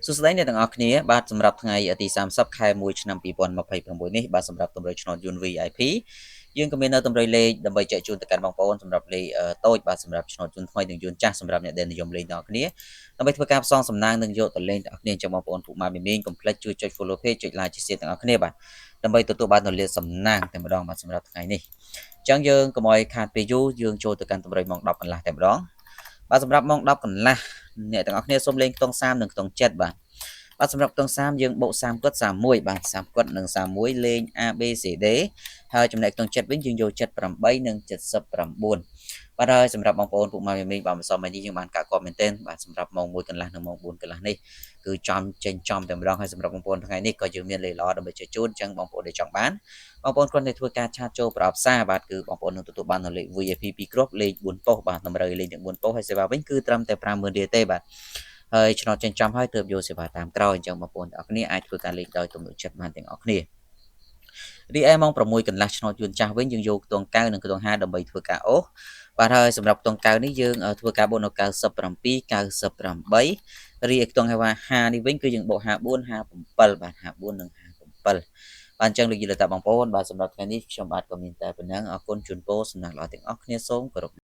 សួស្តីអ្នកទាំងអស់គ្នាបាទសម្រាប់ថ្ងៃទី30ខែ1ឆ្នាំ2026នេះបាទសម្រាប់តម្រុយឆ្នោតយួន VIP យើងក៏មាននៅតម្រុយលេខដើម្បីចែកជូនទៅកាន់បងប្អូនសម្រាប់លេខតូចបាទសម្រាប់ឆ្នោតយួនថ្មីនិងយួនចាស់សម្រាប់អ្នកដែលនិយមលេងទាំងអស់គ្នាដើម្បីធ្វើការផ្សងសំណាងនិងយកទៅលេងទាំងអស់គ្នាអញ្ចឹងបងប្អូនពុកម៉ែមីងកុំភ្លេចជួយចុច follow page ចុច like ចុច share ទាំងអស់គ្នាបាទដើម្បីទទួលបាននូវលាភសំណាងតែម្ដងបាទសម្រាប់ថ្ងៃនេះអញ្ចឹងយើងកុំឲ្យខាតពេលយូរយើងចូលទៅកាន់តម្រុយម៉ោង10កន្លះតែម្ដងបាទសម្រាប់ម៉ោង10កន្លះអ្នកទាំងអស់គ្នាសូមលេងខ្ទង់30និងខ្ទង់7បាទបាទសម្រាប់ខ្ទង់30យើងបូក30គាត់31បាទ30គាត់និង31លេង A B C D ហើយចំណែកខ្ទង់7វិញយើងយក78និង79បាទហើយសម្រាប់បងប្អូនពុកម៉ែមីងបាទម្សិលមិញនេះយើងបានកាក់កបមែនទែនបាទសម្រាប់ម៉ោង1កន្លះនិងម៉ោង4កន្លះនេះគឺចំចេញចំតែម្ដងហើយសម្រាប់បងប្អូនថ្ងៃនេះក៏យើងមានលេខល្អដើម្បីជជូនអញ្ចឹងបងប្អូនដែលចង់បានបងប្អូនគ្រាន់តែធ្វើការ chat ចូលប្រអប់សារបាទគឺបងប្អូននឹងទទួលបាននូវលេខ VIP 2គ្រាប់លេខ4ប៉ុស្តិ៍បាទតម្រូវលេខទាំង4ប៉ុស្តិ៍ហើយសេវាវិញគឺត្រឹមតែ50000រៀលទេបាទហើយឆ្នោតចេញចំហើយទើបយកសេវាតាមក្រោយអញ្ចឹងបងប្អូនទាំងអស់គ្នាអាចធ្វើការលេងដោយទំនុកចិត្តបានទាំងអស់គ្នារីឯម៉ោង6កន្លះឆ្នោតយួនចាស់វិញយើងយកខ្ទង់9និងខ្ទង់5ដើម្បីធ្វើការអូសបាទហើយសម្រាប់ខ្ទង់9នេះយើងធ្វើការបូកនៅ97 98រីឯខ្ទង់ហៅថា5នេះវិញគឺយើងបូក54 57បាទ54និង57បាទអញ្ចឹងលោកយាយលោកតាបងប្អូនបាទសម្រាប់ថ្ងៃនេះខ្ញុំបាទក៏មានតែប៉ុណ្ណឹងអរគុណជូនពរសំណាងល្អទាំងអស់គ្នាសូមគោរព។